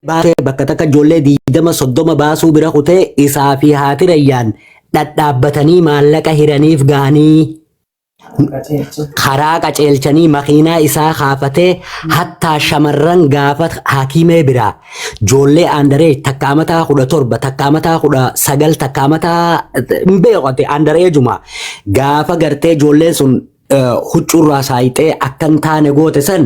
Baasee bakka takka ijoollee 20 30 baasuu bira kutee isaa fi haati Rayyaan dhadhaabbatanii maallaqa hiraniif gahanii karaa qaceelchanii makiinaa isaa kaafatee hattaa shamarran gaafa hakiimee biraa ijoollee aandaree takka amataa 17, takka amataa 19, takka amataa hin beeku ati aandareejuma gaafa gartee ijoolleen sun huccuurraa saayixee akka hin taane goote san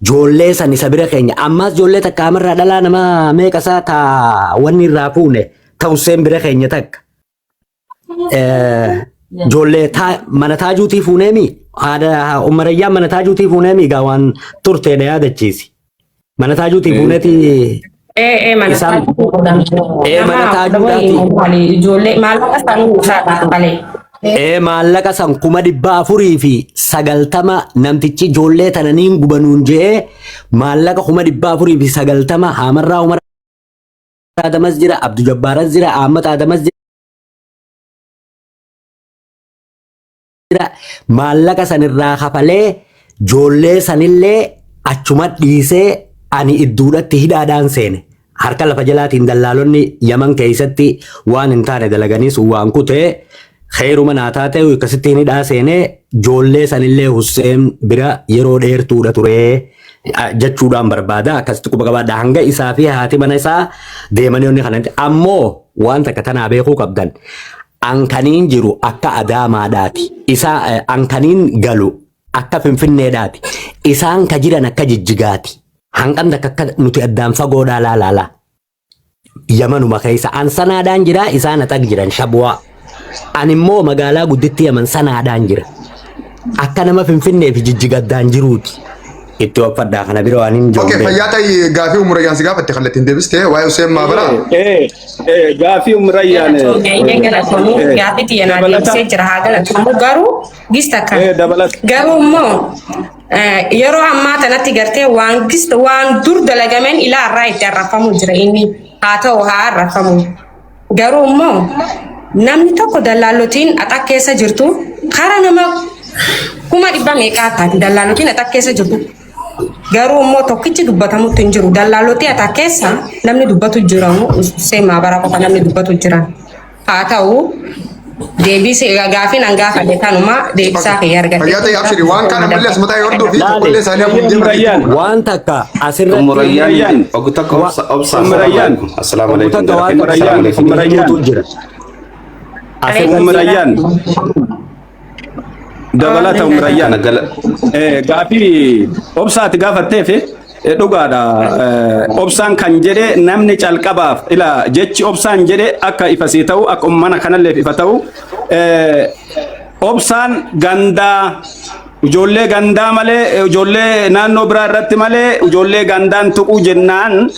ijoollee san isa bira keenya. Ammaas ijoollee takka amarraa dhalaa nama meeqa isaa taa wanni irraa fuune ta'usseen bira keenya takka. Ijoollee mana taajuutii fuuneemi haadha ummarayyaan mana taajuutii fuuneemi gaa waan turteedha yaadachiisi. Mana taajuutii fuuneeti Ee mana isaan taajuudhaan. ee mana Nama taajuudhaati. waliin ijoollee maallaqa isaanii isaadhaan malee. Ee maallaqa san 490,000 namtichi ijoollee tana niin gubanuun je'ee maallaqa 490,000 Haamarraa Umar Adamas jira, Abdu Jabbaaras jira, Ahmad Adamas jira. Maallaqa san irraa kafalee ijoollee sanillee achuma dhiisee ani idduudhatti hidhaadhaan seene. Harka lafa jalaatiin dallaalonni Yaman keessatti waan hin taane dalaganii sun waan kutee xeeruma naa taate akkasitti hin hidhaa seenee ijoollee sanillee Husseen bira yeroo dheertuudha ture jechuudhaan barbaada. Akkasitti quba qabaadha. Hanga isaa fi haati mana isaa deemanii onni kanatti ammoo waan takka tanaa beekuu qabdan. Ankaniin jiru akka Adaamaadhaati. Isa ankaniin galu akka Finfinneedhaati. Isaan ka jiran akka Jijjigaati. Hanqam takka akka nuti addaan fagoodhaa laalaalaa. Yamanuma keessa an sanaadhaan jira, isaan axaq jiran Shabwaa. An immoo magaalaa gudditti Yaman sanaadhaan jira. Akka nama Finfinnee fi Jijjiga addaan jiruuti. Itti uffadhaa kana bira waan hin jiru. Okay, fayyaa ta'ii gaafii Umurayyaan si gaafatte kallattiin deebiste waa'ee Hussein Maabaraa. Gaafii Umurayyaan. Galatoomii galatoomii gaaffii xiyya naa deebisee jira haa galatoomu garuu gista kan. Dabalata. Garuu immoo yeroo ammaa tanatti gartee waan gista waan dur dalagameen ilaa irraa itti arrafamu jira inni haa ta'u haa arrafamu. Garuu immoo namni tokko dallaallotiin axa keessa jirtu kara nama 100,000 meeqaa taati dallaallotiin axa keessa jirtu. Garuu immoo tokkichi dubbatamutti hin jiru. Dallaallotii axa keessa namni dubbatu jiramu Hussein Maabaraa qofa namni dubbatu jiran. Haa ta'u deebisee gaafiin an gaafadhe kanuma deebisaa kiyya argadhe. Fayyaa ta'ii abshiri waan kaan ammallee as mataa hordoo fi tokkollee isaanii hafuun deeman. Umurayyaan. Waan takka asirratti Umurayyaan ogu takka obsa obsa. Umurayyaan. Assalaamu Obbo alaikum. takka waan takka Assalaamu alaikum. Umurayyaan. himuutu jira. Asirratti Umurayyaan. Dabalata Umurayyaan. Kana gala Gaafii obsaati gaafatteef dhugaadha. Obsaan kan jedhe namni calqabaaf ila jechi obsaan jedhe akka ifa sii ta'u akka ummana kanalleef ifa ta'u obsaan gandaa ijoollee gandaa malee ijoollee naannoo biraa irratti malee ijoollee gandaan tuquu jennaan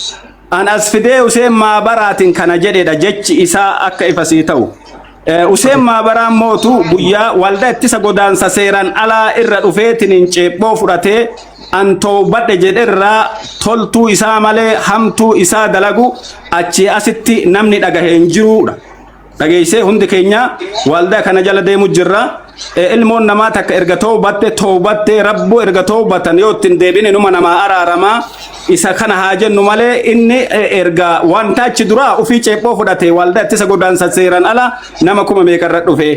an as fidee Huseen Maabaraatiin kana jedhedha jechi isaa akka ifa sii ta'u. Huseen Maabaraan mootu guyyaa waldaa ittisa godaansa seeraan alaa irra dhufeetiin hin ceephoo fudhatee an toobadhe jedherraa toltuu isaa malee hamtuu isaa dalagu achii asitti namni dhagahe hin jiruudha. Dhageessee hundi keenya waldaa kana jala deemu jirra. Ilmoon namaa takka erga toobatte toobatte rabbuu erga toobatan yoo ittiin deebine numa namaa araaramaa isa kana haa jennu malee inni erga wanta achi duraa ofii ceephoo fudhate waldaa ittisa godaansa seeraan ala nama kuma meeqarra dhufe.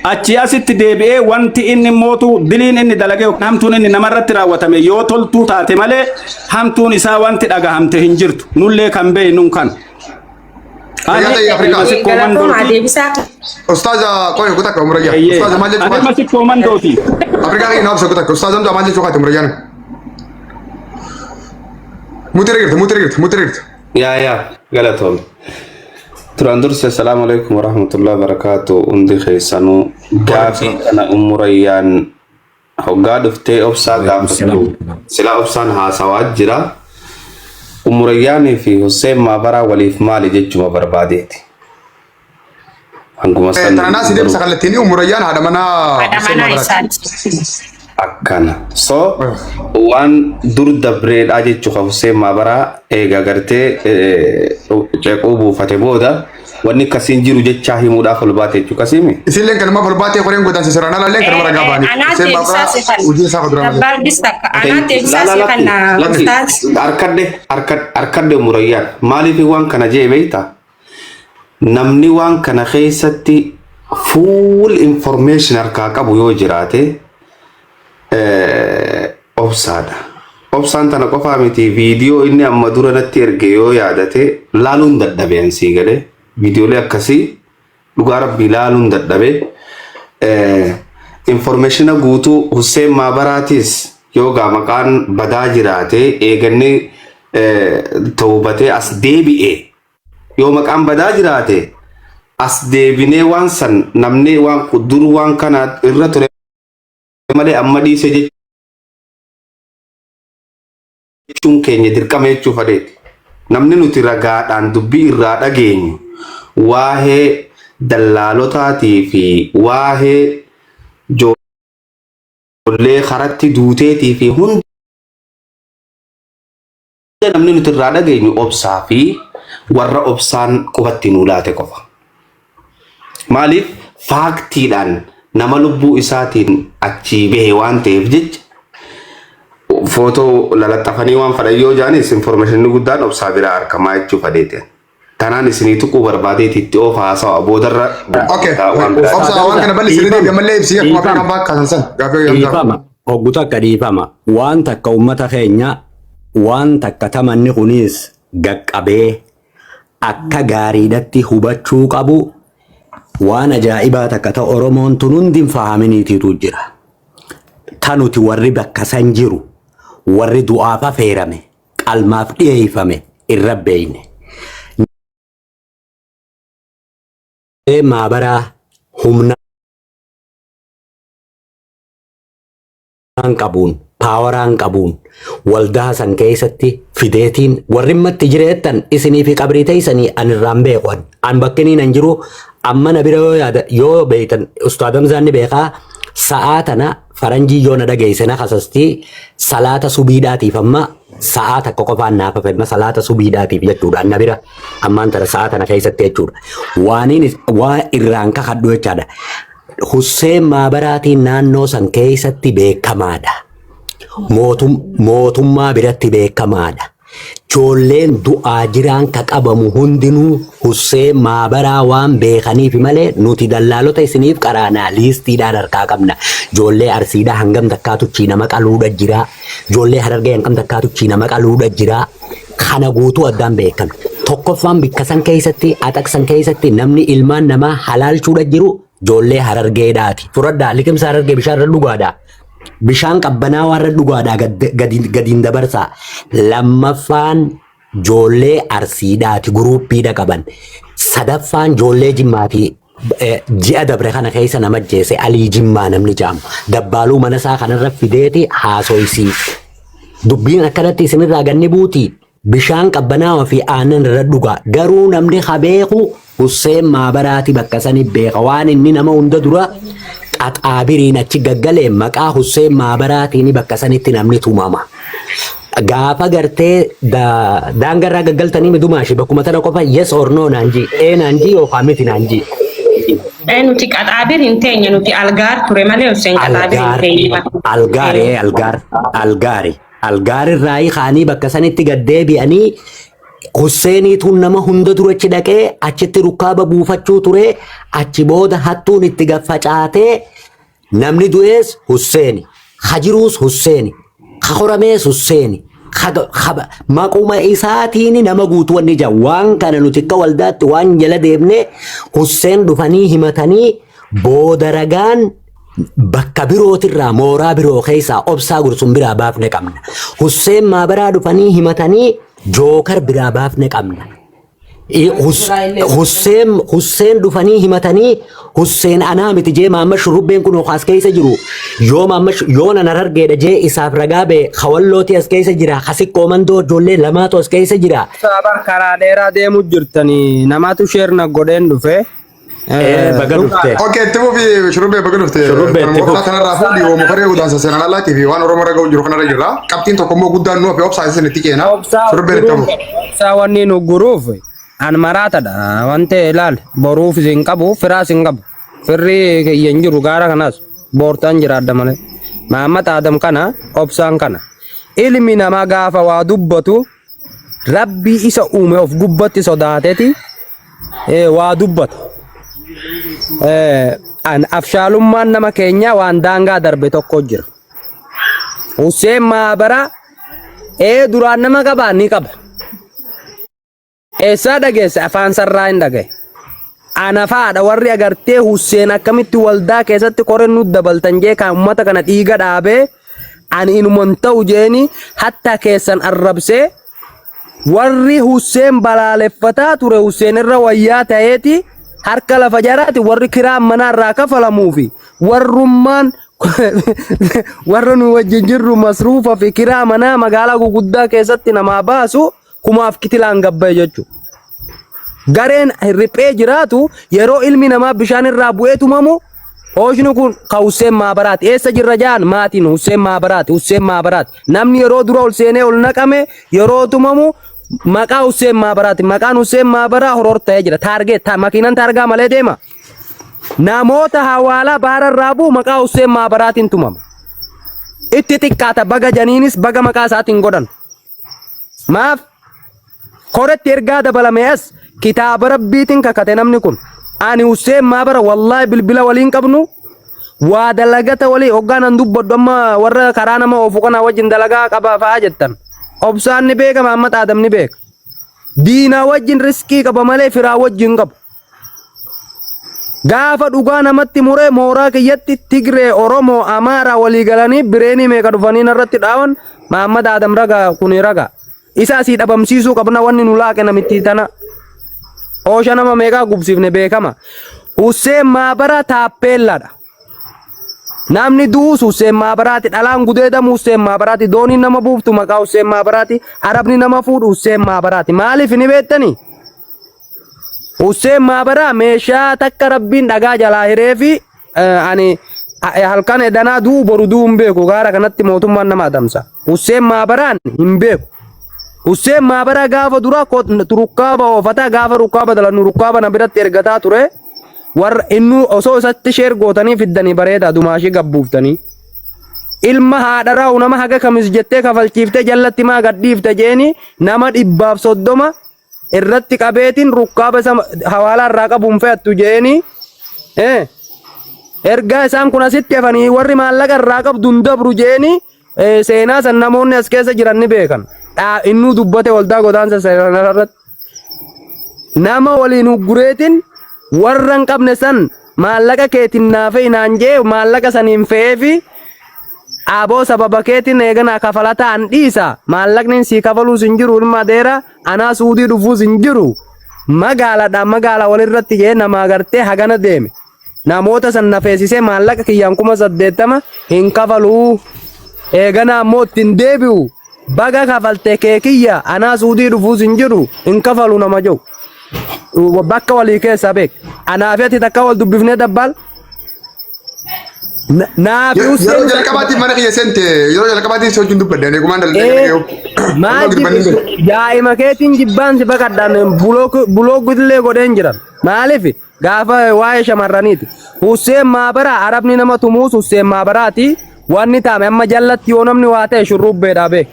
Achi asitti deebi'ee wanti inni mootu diliin inni dalagee hamtuun inni namarratti raawwatame yoo toltuu taate malee hamtuun isaa wanti dhagahamte hin jirtu. Nullee kan beeknuun kan. Fayyaa ta'ii Afrikaa. Ani sikkoo Galatooma mandooti. deebisaa Ustaaza qoy ogu takka Umurayyaan. Ustaaza maal jechuu Ani kaate? sikkoo mandooti. Afrikaa kiyya naaf ogu takka. Ustaaza Hamzaa maal jechuu kaate Umurayyaan? Mutiree jirti mutiree jirti mutiree jirti. Yaa yaa galatoom. Duraan dursa assalaamu alaikum warahmatullahi wabarakatuh. Hundi keessanuu gaafii kana Umurayyaan hoggaa dhuftee obsaa gaafattu silaa obsaan haasawaa jira. Umurayyaanii fi Hussein Maabaraa waliif maali jechuma barbaadeeti. Hanguma san Tananaa si deebisa kallattiin Umurayyaan haadha manaa haadha Hussein manaa Maabaraati. isaati. Akkana. So waan dur dabreedhaa jechuu ka Hussein Maabaraa eega gartee cequu buufate booda Wanni akkasiin jiru jechaa himuudhaaf ol baate jechuudha kasiimi. Isilleen kanumaaf ol baatee koreen godaansa seeraan alaallee kanuma ragaa ba'anii. Anaa Hussein deebisaa Maabaraa si kan. hojii isaa fuduraa malee. Dabbaaldis takka. Anaa deebisaa si kan ustaaz. Harkadde harkadde murayyaan maaliif waan kana jee beektaa? Namni waan kana keessatti full information harkaa qabu yoo jiraate obsaadha. Obsaan tana qofaa miti, viidiyoo inni amma dura natti erge yoo yaadate laaluun dadhabe ansii galee viidiyoolee akkasii dhugaa rabbii laaluun dadhabe. Informationa guutuu Hussein Maabaraatis yoo gaa maqaan badaa jiraate eeganni tawbatee as deebi'e, yoo maqaan badaa jiraate as deebinee waan san namni waan dur waan kana irra ture malee amma dhiise jechuun keenya dirqama jechuu fadheeti. Namni nuti ragaadhaan dubbii irraa dhageenyu waa'ee dallaalotaatii fi waa'ee ijoollee karatti duuteetii fi hunda namni nuti irraa dhageenyu obsaa fi warra obsaan qubatti nuu laate qofa. Maaliif factiidhaan nama lubbuu isaatiin achii bahe waan ta'eef jecha footoo lalaxxafanii waan fadhan yoo jaanis informationni guddaan obsaa biraa argamaa jechuu fadheete. Tanaan isinii tuquu barbaadeeti itti oofa haasawa boodarra Okay. waan biraa. Obsa, waan kana bal'isi irra deebi ammallee ibsi akkuma Afrikaan baakka kaasan san. Gaaffii gamtaa. Dhiifama. Hoggu takka dhiifama. Waan takka uummata keenya waan takka tamanni kunis gaqqabee akka gaariidhatti hubachuu qabu, waan ajaa'ibaa takka ta Oromoon tun hundi hin fahaminiitiitu jira. Ta nuti warri bakka san jiru, warri du'aaf affeerame, qalmaaf dhiyeeffame irra beeyne. Maabaraa humnaan qabuun, poweraan qabuun waldaa san keessatti fideetiin warri matti jireettan isinii fi qabrii teessanii an irraan beeku. An bakkiniin an jiru amma na bira yoo yaada yoo beeytan Ustaad Hamzaan ni beekaa. Sa'aa tana faranjii yoo na dhageesse na kasastii. Salaata subiidhaatiif amma sa'aa takka qofaan naaf hafe, amma salaata subiidhaatiif jechuudha. Na bira ammaan tana sa'aa tana keessatti jechuudha waaniin waa irraan kakadhu jechaadha. Husseen Maabaraatiin naannoo san keessatti beekamaadha. Mootummaa biratti beekamaadha. Ijoolleen du'aa jiraan ka qabamu hundinuu Husseen Maabaraa waan beekaniif malee nuti dallaalota isiniif qaraanaa liistiidhaan harkaa qabna. Ijoollee Arsiidhaa hangam takkaatu nama qaluudha jira. Ijoollee Harargee hangam takkaatu nama qaluudha jira. Kana guutuu addaan beekan. Tokkoffaan bikka san keessatti, axaqsan keessatti namni ilmaan namaa halaalchuudha jiru ijoollee Harargeedhaati. Fudhadhaa, liqimsa Harargee bishaan irra dhugaadhaa. Bishaan qabbanaa warra dhugaadhaa gadiin dabarsaa. Lammaffaan ijoollee Arsiidhaati, groupiidha qaban. Sadaffaan ijoollee Jimmaati. Ji'a dabre kana keessa nama ajjeese Alii Jimmaa namni jedhamu. Dabbaaluu mana isaa kanarra fideeti haasoysii. Dubbiin akkanatti isinirraa ganni buuti. Bishaan qabbanaawaa fi aannan irra dhugaa. Garuu namni ha beeku Husseen Maabaraati bakka sani beeka. Waan inni nama hunda dura qaxaabiriin achi gaggalee maqaa Husseen Maabaraatiin bakka sanitti namni tumama. Gaafa gartee daangarraa gaggaltanii midumaashi bakkuma tana qofa yes or no naan jii. Ee naan jii yookaan miti naan jii. Nuti qaxaabir hin teenye, nuti algaar ture malee Hussein qaxaabir hin Algaar teenye. Algaar algaar algaari algaar irraa kaanii bakka sanitti gad deebi'anii Husseeniituun nama hunda dura achi dhaqee achitti rukkaaba buufachuu ture. Achi booda hattuun itti gaffacaatee namni du'ees Husseeni, hajiruus Husseeni, hahoramees Husseeni, maquma isaatiin nama guutuu wanni jira. Waan kana nuti akka waldaatti waan jala deemne Husseen dhufanii himatanii booda ragaan bakka birootirraa mooraa biroo keessaa obsaa gursun biraa baafne qabna. Husseen Maabaraa dhufanii himatanii jookar biraa baafne qabna. Husseen dhufanii himatanii Husseen anaa miti jee maamma shurrubbeen kun as keessa jiru yoo maamma yoo nan Harargeedha jee isaaf ragaa bee hawallooti as keessa jira, hasiqqoo mandoo ijoollee lamaatu as keessa jira. Sabar, karaa dheeraa deemu jirtanii namatu share na godheen dhufe. Baga dhufte. Okay, itti fufi shurrubbee, baga dhufte. Shurrubbee, itti fufi. Kanarraa fuudhi oomo karee godaansa seenaan alaatii fi waan Oromoo irra ga'u jiru kanarra jirra. Qabxiin tokko immoo guddaan nu hafe, obsaa isin itti ceena. Obsaa Shurrubbeen itti fufi. Obsaa wanni nu guruuf An maraatadha waan ta'e ilaal boruuf isin qabu firaas hin qabu. Firri kiyya hin jiru gaara kanaas boortaan jiraadha malee. Mahammad Adam kana obsaan kana. Ilmi namaa gaafa waa dubbatu rabbii isa uume of gubbatti sodaateti waa dubbata. An afshaalummaan nama keenyaa waan daangaa darbe tokko jira. Hussein Maabara ee duraan nama qabaa ni qaba. Eessaa dhageesse afaan sarraa hin dhagaye. Ana fa'aadha warri agartee Hussein akkamitti waldaa keessatti koreen nu dabaltan jee kan uummata kana dhiiga dhaabee ani inuman ta'u jeeni hatta keessan arrabsee warri Hussein balaaleffataa ture Hussein irra wayyaa ta'eeti harka lafa jaraati warri kiraan manaa irraa kafalamuu fi warrummaan warra nu wajjin jirru masruufa fi kiraa manaa magaalaa guguddaa keessatti namaa baasu kumaaf kitilaan gabbaye jechuudha. Gareen riphee jiraatu yeroo ilmi namaa bishaan irraa bu'ee tumamu hooshni kun ka Husseen Maabaraati. Eessa jirra jaan maatiin Husseen Maabaraati. Husseen Maabaraati. Namni yeroo dura ol seenee ol naqame yeroo tumamu maqaa Husseen Maabaraati. Maqaan Husseen Maabaraa horor ta'ee jira. Taargeet makiinan taargaa malee deema. Namoota hawaalaa baara irraa bu'u maqaa Husseen Maabaraatiin tumama. Itti xiqqaata baga janiinis baga maqaa isaatiin godhan. Maaf koretti ergaa dabalame as kitaaba rabbiitiin kakate namni kun. Ani Husseen Maabara wallaahi bilbila waliin qabnu waa dalagata walii hoggaan an dubbadhu amma warra karaa nama oofu kana wajjin dalagaa qaba fa'aa jettan. Obsaan ni beeka Mahammad Aadam ni beeka. Diinaa wajjin riskii qaba malee firaa wajjin qabu. Gaafa dhugaa namatti muree mooraa kiyyatti Tigree, Oromoo, Amaaraa walii galanii bireenii meeqa dhufanii narratti dhaawan Mahammad Aadam ragaa kuni ragaa. Isa asii dhabamsiisuu qabna wanni nu laaqe namittii tana. Oosha nama meeqaa gubsiifne beekama. Husseen Maabara taappeelladha. Namni du'us Husseen Maabaraati. Dhalaan gudeedamu Husseen Maabaraati. Dooniin nama buuftu maqaa Husseen Maabaraati. Arabni nama fuudhu Husseen Maabaraati. Maaliif ni beektanii? Husseen Maabaraa meeshaa takka rabbiin dhagaa jalaa hiree fi ani halkan edanaa du'u boru du'u hin beeku gaara kanatti mootummaan nama adamsa. Husseen Maabaraan hin beeku. Husseen Maabaraa gaafa dura rukkaaba oofataa gaafa rukkaaba dalannu rukkaaba na biratti ergataa ture. Warra innuu osoo isatti sheer gootanii fiddanii bareedaa dumaashii gabbuuftanii. Ilma haadha raa'u nama haga kamis jettee kafalchiiftee jallatti maa gadhiifte jeeni nama 130 irratti qabeetiin rukkaaba isa hawaalaa irraa qabuun fe'attu jeeni ergaa isaan kun asitti hafanii warri maallaqa irraa qabdu hin dabru jeeni seenaa san namoonni as keessa jiran ni beekan. Innuu dubbate waldaa godaansa seeran irratti. Nama waliin huggureetiin warra hin qabne san maallaqa keetiin naa fe'i naan jee maallaqa saniin fe'eefi Aboo sababa keetiin eeganaa kafalataa an dhiisa maallaqni sii kafaluus hin jiru ilma adeera anaa suudii dhufuus hin jiru magaaladhaan magaala walirratti jee nama agartee hagana deeme namoota san na feesisee maallaqa kiyyaan 80,000 hin kafaluu eeganaa ammoo ittiin deebi'u baga kafalte kee kiyya anaa suudii dhufuus hin jiru hin kafalu nama jiru bakka walii keessaa beek anaa fi ati takka wal dubbifnee dabbaal Naafi Yeroo Hussein jalqabaatiif mana kiyya seente yeroo jalqabaatiif si wajjin dubbadde ani eegumaan dalagee Ee, gara maal jibbisu daa'ima keetiin jibbaan si baqadhaan buloog illee godheen jiran maaliif gaafa waa'ee shamarraniiti Hussein Maabaraa arabni nama tumuus Hussein Maabaraati wanni taame amma jallatti yoo namni waa ta'e shurrubbeedhaa beek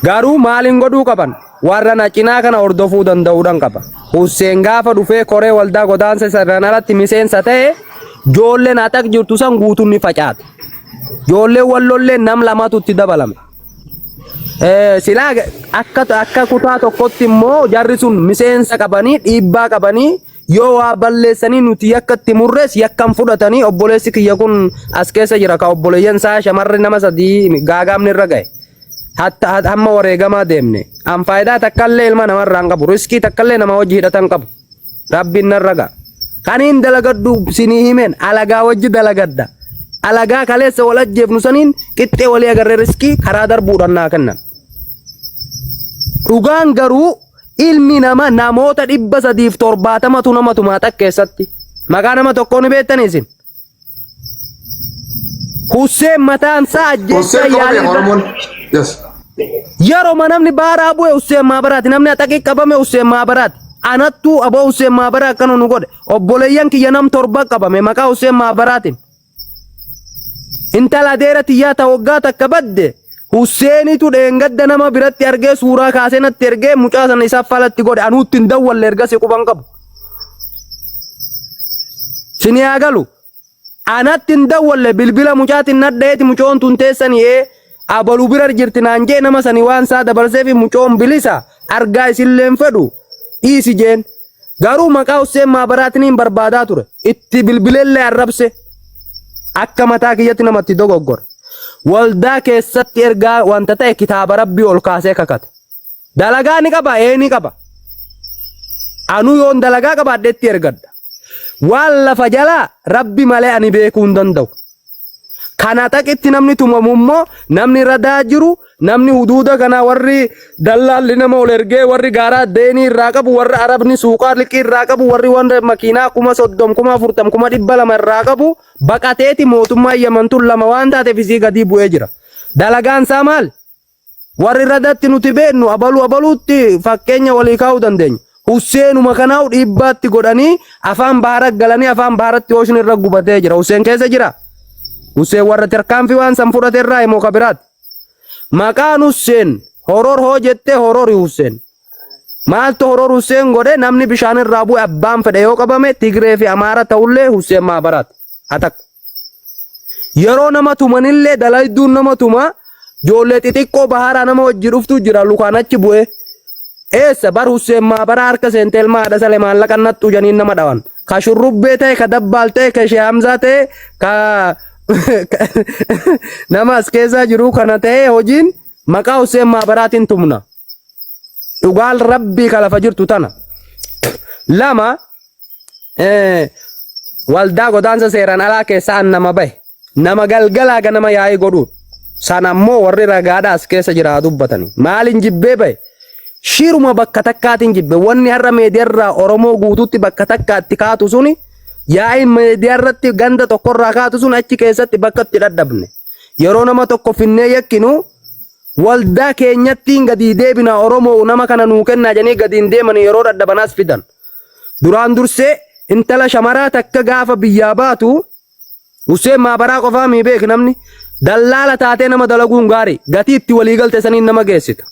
garuu maaliin godhuu qaban Warra na cinaa kana hordofuu danda'uudhan qaba. Husseen gaafa dhufee koree waldaa godaansa isarraan alatti miseensa ta'e joolleen haxaq jirtu san guutuun ni facaate. Joolleen wallolleen nam lamatu itti dabalame. Silaa akka kutaa tokkotti immoo jarri sun miseensa qabanii dhiibbaa qabanii yoo waa balleessanii nuti yakka itti murrees yakkan fudhatanii obboleessi kiyya kun as keessa jira ka obboleeyyan isaa shamarri nama sadii gaagaamni irra ga'e. Hatta hamma wareegamaa deemne. An faayidaa takkallee ilma namarraa hin qabu. Riskii takkallee nama wajji hidhata hin qabu. Rabbiin narra ga'a. Kaniin dalagadhu sinii himeen alagaa wajji dalagadha. Alagaa kaleessa wal ajjeefnu saniin qixxee walii agarree riskii karaa darbuudhaan naa kennan. Dhugaan garuu ilmi nama namoota 370tu nama tumaa keessatti. Maqaa nama tokkoo ni beektanii isin? Husseen mataan isaa ajjeechaa Husseen qofa yaalii beeka irra Oromoon. Yes. Yeroo namni baaraa bu'e Hussein Maabaraati. Namni axaqii qabame Hussein Maabaraati. Anattuu aboo Hussein Maabaraa akkana nu godhe. Obboleeyyan kiyya nam torba qabame maqaa Hussein Maabaraatiin. Intala adeera tiyyaa ta waggaa takka badde Husseenitu dheengadda nama biratti argee suuraa kaasee natti ergee mucaa sana isaaf falatti godhe anuutti hin dawwalle ergasii quban qabu. Sini haa galu. Anatti hin dawwalle bilbila mucaatiin nadheeti mucoon tun teessanii ee abalu bira jirti naan jee nama sanii waan isaa dabarsee fi mucoon bilisa argaa isilleen fedhu dhiisi jeen. Garuu maqaa Hussein Maabaraatiin barbaadaa ture. Itti bilbileellee arrabse. Akka mataa kiyyatti namatti dogoggore. Waldaa keessatti ergaa wanta ta'e kitaaba rabbii ol kaasee kakate. Dalagaa ni qaba ee ni qaba. Anuu yoon dalagaa qabaadhetti ergadha. Waan lafa jalaa rabbi malee ani beekuu hin danda'u. Kana taqitti namni tumamu immoo namni radaa jiru namni huduuda kana warri dallaalli nama ol ergee warri gaaraa deenii irraa qabu warri arabni suuqaa liqii irraa qabu warri wanta makiinaa 30,000 40,000 200,000 irraa qabu baqateeti mootummaa yamantuun lama waan taateef isii gadii bu'ee jira. Dalagaan isaa maal? Warri radatti nuti beennu abaluu abaluutti fakkeenya walii kaa'uu dandeenya. Husseenuma kanaa'u dhiibbaatti godhanii afaan bahara galanii afaan baharatti ooshuun irra gubatee jira. Husseen keessa jira. Husseen warra tarkaanfii waan san fudhate irraa himoo ka biraati. Maqaan Husseen horor hoo jettee horori Husseen. Maaltu horor Husseen godhe namni bishaan irraa bu'e abbaan fedhe yoo qabame Tigree fi Amaara ta'ullee Husseen maabaraati. Atak. Yeroo nama tumanillee dalayduun nama tuma ijoollee xixiqqoo baharaa nama wajji dhuftu jira lukaan achi bu'e. Eessa bar Husseen maabaraa harka seentee ilma haadha salee maallaqa nattu janiin nama dhawan. Ka shurrubbee ta'e ka dabbaal ta'e ka ishee Hamzaa ta'e ka nama as keessaa jiru kana ta'e hojiin maqaa Husseen maabaraatiin tumna. Dhugaan rabbii ka lafa jirtu tana. Lama waldaa godaansa seeraan alaa keessaa an nama bahe nama galgalaa ganama yaa'ii godhuun sana ammoo warri ragaadha as keessa jira dubbatanii maaliin jibbee bahe shiruma bakka takkaatiin jibbe wanni har'a meediyaarraa Oromoo guutuutti bakka takkaatti kaatu suni yaa'iin meediyaarratti ganda tokkorraa kaatu sun achi keessatti bakka itti dhadhabne yeroo nama tokko finnee yakkinu waldaa keenyattiin gadi deebina Oromoo nama kana nuu kennaa jedhanii gadi hin deeman yeroo dadhabanaas fidan. Duraan dursee intala shamaraa takka gaafa biyyaa baatu Hussein maabaraa qofaa mii beek namni dallaala taatee nama dalaguun gaarii gatii itti walii galte saniin nama geessita.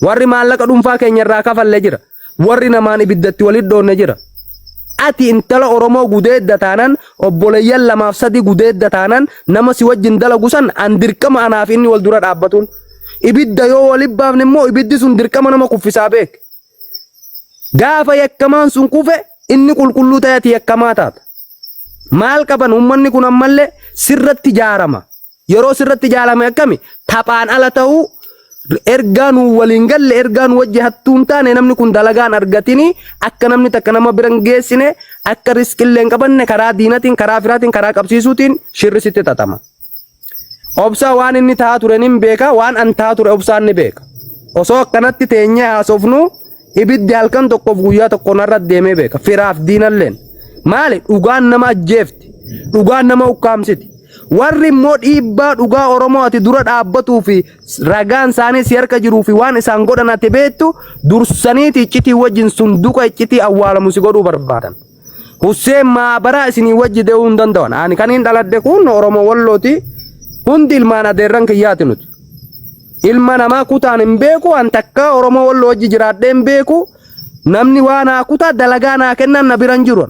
Warri maallaqa dhuunfaa keenya irraa kafalle jira. Warri namaan ibiddatti walit dhoonne jira. Ati intala Oromoo gudeedda taanan obboleeyyan lamaaf sadi gudeedda taanan nama si wajjin dalagu san an dirqama anaaf inni wal dura dhaabbatuun. Ibidda yoo walitti baafne immoo ibiddi sun dirqama nama kuffisaa beek. Gaafa yakkamaan sun kufe inni qulqulluu ta'e ati yakkamaa taata. Maal qaban uummanni kun ammallee sirratti ijaarama. Yeroo sirratti ijaarame akkami taphaan ala ta'uu ergaa nu waliin galle ergaa nu wajji hattuu hin taane namni kun dalagaan argatini akka namni takka nama bira hin geessine akka riskillee hin qabanne karaa diinatiin karaa firaatiin karaa qabsiisuutiin shirri sitti xaxama. Obsaa waan inni tahaa ture nin beeka waan an tahaa ture obsaan ni beeka. Osoo akkanatti teenyee haasofnu ibiddi halkan tokkoof guyyaa tokko narra deemee beeka. Firaaf diinalleen. Maali dhugaan nama ajjeefti. Dhugaan nama ukkaamsiti. Warri immoo dhiibbaa dhugaa Oromoo ati dura dhaabbatuu fi ragaan isaanii si harka jiruu fi waan isaan godhan ati beektu dursaniiti iccitii wajjin sunduqa iccitii awwaalamu si godhuu barbaadan. Husseen maabaraa isinii wajji de'uu hin danda'an. Ani kan hin dhaladhe kun Oromoo Wallooti. Hundi ilmaan adeerran kiyyaati nuti. Ilma namaa kutaan hin beeku, an takka Oromoo Walloo wajji jiraadhee hin beeku. Namni waa naa kutaa dalagaa naa kennan na bira hin jiru.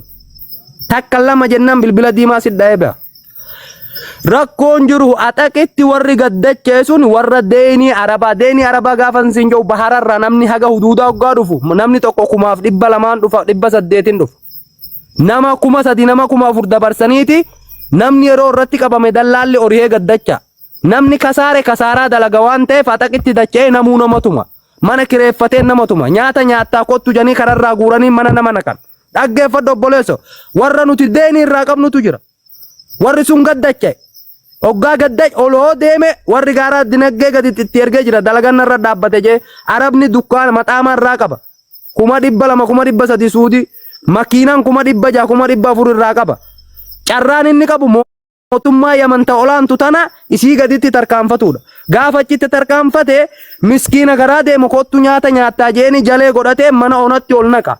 Takka lama jennaan bilbila diimaa si dha'ee ba'a. Rakkoon jiru axaqitti warri gaddachee sun warra deenii arabaa deenii arabaa gaafa siin jedhu bahararraa namni haga huduudaa hoggaa dhufu namni tokko 2,200 dhufa 800 dhufa. Nama 3,000 nama 4,000 dabarsaniiti namni yeroo irratti qabame dallaalli orihee gaddacha. Namni kasaare kasaaraa dalaga waan ta'eef axaqitti dacha'ee namuu nama tuma. Mana kireeffatee nama tuma. Nyaata nyaattaa kottu janii kararraa guuranii mana nama naqan. Dhaggeeffadhu obboleesso warra nuti deenii irraa qabnutu jira. Warri sun gaddacha'e. Hoggaa gadda oloo deeme warri gaaraa dinaggee gadi itti ergee jira dalagan irra dhaabbate jee arabni dukkaana maxaamaa irraa qaba. 200,000 300,000 suudii makiinaan 600,000 400,000 irraa qaba. Carraan inni qabu. Mootummaa Yaman ta olaantu tana isii gaditti tarkaanfatuudha. Gaafa achitti tarkaanfate miskiina garaa deemu kottu nyaata nyaattaa jeeni jalee godhatee mana onatti ol naqa.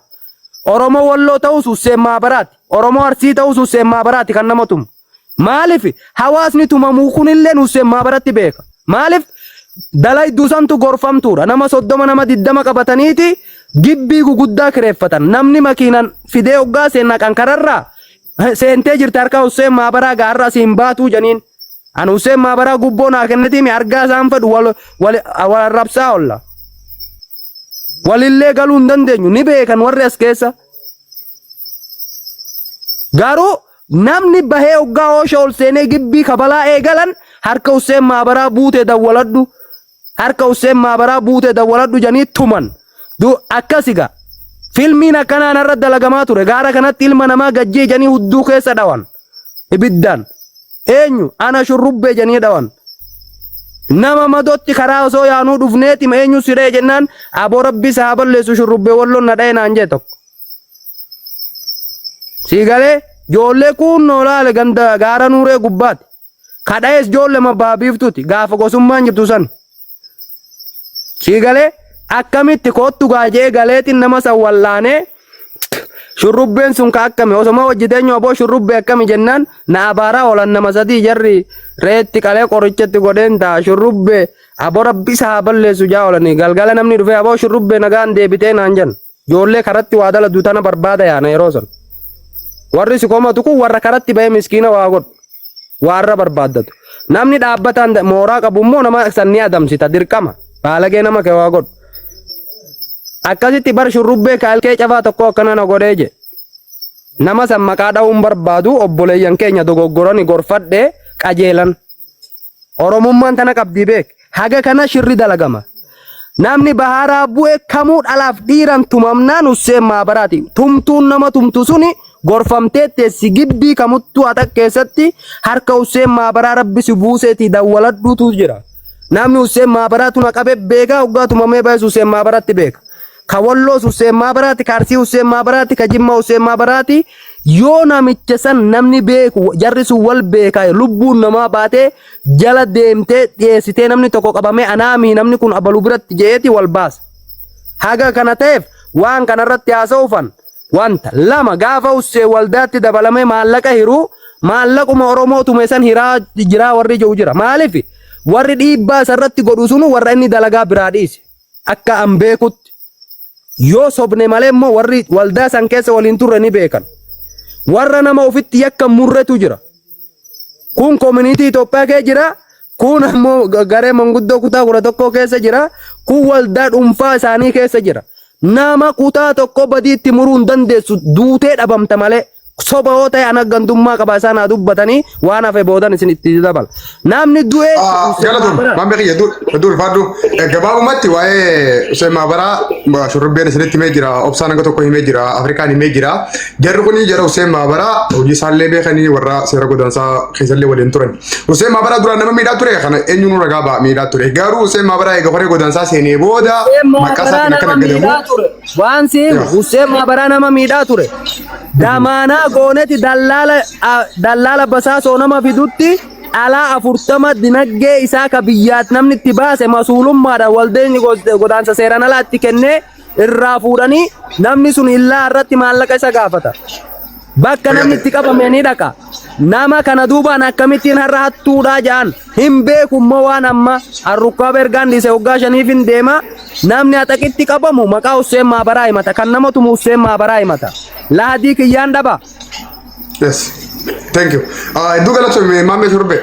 Oromoo Walloo ta'us Husseen Maabaraati. Oromoo Arsii ta'us Husseen Maabaraati kan nama tumu. Maaliif hawaasni tumamuu kunillee Husseen Maabaratti beeka. Maaliif dalayduu santu gorfamtuudha. Nama 30 nama 20 qabataniiti gibbii guguddaa kireeffatan. Namni makiinan fidee hoggaa seen naqan kararraa seentee jirti harka Husseen Maabaraa gaarra asiin baatuu janiin. An Husseen Maabaraa gubboo naa kennitiimi argaa isaan fedhu wal wal wal arrabsaa olla. Walillee galuu hin dandeenyu ni beekan warri as keessa. Garuu namni bahee hoggaa oosha ol seenee gibbii kabalaa eegalan harka Husseen Maabaraa buutee dawwaladhu. Harka Husseen Maabaraa buutee dawwaladhu janii tuman. Du akkasi gaa. Filmiin akkanaa narra dalagamaa ture. Gaara kanatti ilma namaa gajjee janii hudduu keessa dhawan. Ibiddaan. Eenyu? Ana shurrubbee janii dhawan. Nama madotti karaa osoo yaanuu dhufneeti eenyu si dha'e jennaan aboo rabbi isa haa balleessu shurrubbee walloon na dha'e naan jee tokko. Sii galee ijoollee kuunnoo laale ganda gaara nuuree gubbaati. Ka dha'es ijoollema baha biiftuuti gaafa gosummaan jirtu san. Sii galee akkamitti koottu gaajee galeetiin nama san wallaanee shurrubbeen sun ka akkami osoma wajji teenyu aboo shurrubbee akkami jennaan na abaaraa oolan nama sadii jarri reetti qalee qorichatti godheen ta'a shurrubbee aboo rabbi isa haa balleessu jaa oolanii galgala namni dhufee aboo shurrubbee nagaan deebitee naan jan ijoollee karatti waa daladu tana barbaada yaana yeroo san warri si komatu kun warra karatti bahee miskiina waa godhu waarra barbaaddatu namni dhaabbataan mooraa qabu immoo nama san ni adamsita dirqama baalagee nama kee waa godhu Akkasitti bar shurrubbee kaalkee cafaa tokko akkana na godhee je. Nama san maqaa dha'uun barbaadu obboleeyyan keenya dogoggorani gorfadhe qajeelan. Oromummaan tana qabdii beek. Haga kana shirri dalagama. Namni bahaaraa bu'e kamuu dhalaaf dhiiran tumamnaan Husseen Maabaraati. Tumtuun nama tumtu suni gorfamtee teessi gibbii kamuttuu haxaq keessatti harka Husseen Maabaraa rabbi si buuseetii dawwaladhuutu jira. Namni Husseen Maabaraatu na qabe beeka hoggaa tumamee bahes Husseen Maabaraatti beeka. Ka Walloos Husseen Maabaraati, ka Arsii Husseen Maabaraati, ka Jimmaa Husseen Maabaraati. Yoo namicha san namni beeku jarri sun wal beeka lubbuun namaa baatee jala deemtee dhiyeessitee namni tokko qabamee anaamii namni kun abalu biratti je'eeti wal baasa. Haga kana ta'eef waan kanarratti haasa'uufan Wanta lama gaafa Husseen waldaatti dabalamee maallaqa hiru maallaquma Oromoo tume san hiraa jiraa warri jiru jira. Maaliif warri dhiibbaa isarratti godhu sunu warra inni dalagaa biraa dhiise. Akka an beekutti yoo sobne malee immoo warri waldaa san keessa waliin turre ni beekan. Warra nama ofitti yakka murretu jira. Kun koominiitii Itoophiyaa keessa jira. Kun ammoo garee manguddoo kutaa 11 keessa jira. Kun waldaa dhuunfaa isaanii keessa jira. Nama kutaa tokko badii itti muruu hin dandeessu duutee dhabamta malee. Soba yoo ta'e ana gandummaa qaba isaan haa dubbatanii waan hafe boodan isin itti dabala. Namni du'ee Galatoom, maammi kiyya hedduu ulfaadhu. Gabaabumatti waa'ee Hussein Maabaraa shurrubbeen isinitti himee jira, obsaan hanga tokko himee jira, Afrikaan himee jira. Jarri kun jara Hussein Maabaraa hojii isaallee beekanii warra seera godaansaa keessallee waliin turan. Hussein Maabaraa duraan nama miidhaa ture kana eenyuun ragaa ba'a miidhaa ture. Garuu Hussein Maabaraa eega horee godaansaa seenee booda Hussein maqaa Maabaraa isaatiin akka nama naggadamu. miidhaa ture. Waan si himu Hussein Maabaraa nama miidhaa ture. Damaanaa gooneti dallaala dallaala basaasoo nama fidutti dhalaa 40 dinaggee isaa ka biyyaat namni itti baase masuulummaadhaan waldeenyi godaansa seeraan alaa itti kennee irraa fuudhanii namni sun illaa irratti maallaqa isa gaafata. Bakka namni itti qabame ni dhaqa. Nama kana duubaan akkamittiin har'a hattuudhaa ja'an hin beeku immoo waan amma arrukkaa ergaan dhiise waggaa shaniif hin deema. Namni haxaqitti qabamu maqaa Husseen Maabaraa himata. Kan nama tumu Husseen Maabaraa himata. Laadii kiyyaan dhaba. Yes. Thank you. Hedduu galatoomi Maammee Shurrubbee.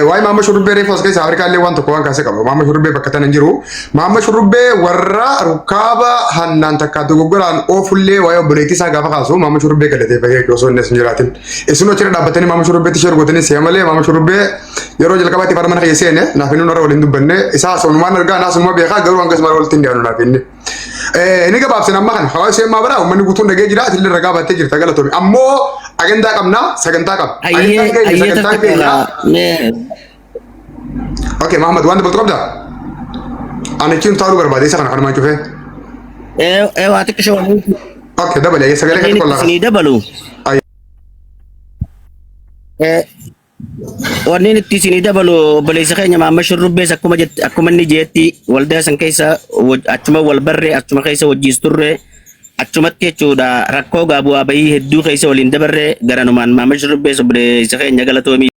Waa'ee Maammee Shurrubbee reefu as keessa Afrikaa illee waan tokko waan kaasee qaba. Maammee Shurrubbee bakka tana hin jiru. Maammee Shurrubbee warra rukkaaba hannaan takka dogoggoraan oofullee waa'ee obboleettii isaa gaafa kaasu Maammee Shurrubbee galateeffatee jechuudha osoo inni as hin jiraatin. Isin achirra dhaabbatanii Maammee Shurrubbeetti sheer gootanii si'a malee Maammee Shurrubbee yeroo jalqabaatti fara mana kiyya seene naaf inni warra waliin dubbanne isaa sonumaan argaa naas immoo beekaa garuu hangas mara walitti hin dhiyaannu naaf inni. Ni gabaabsina amma kana hawaasa Hussein Maabaraa uummanni guutuun dhagee jira atillee ragaa baattee jirta galatoomi. Ammoo agandaa qabna sagantaa qabna. Ayyee Agantaan keenya ayyee sagantaan takka keenya. mee Okay Mahamad waan dabaltu qabda? Ani achiin taa'uu barbaade isa kana kanumaan cufee. ee ee waa xiqqisho Okay dabale sagalee wanni keetti isinii qollaa. dabalu. Ayyee. Ee Wanni itti isinii dabalu obboleessa keenya Maamma Shurrubbees akkuma jette akkuma inni jeetti waldaa san keessa achuma wal barree achuma keessa wajjiis turre achumatti jechuudha rakkoo gaa bu'aa bahii hedduu keessa waliin dabarre garanumaan Maamma Shurrubbees obboleessa keenya galatoomii.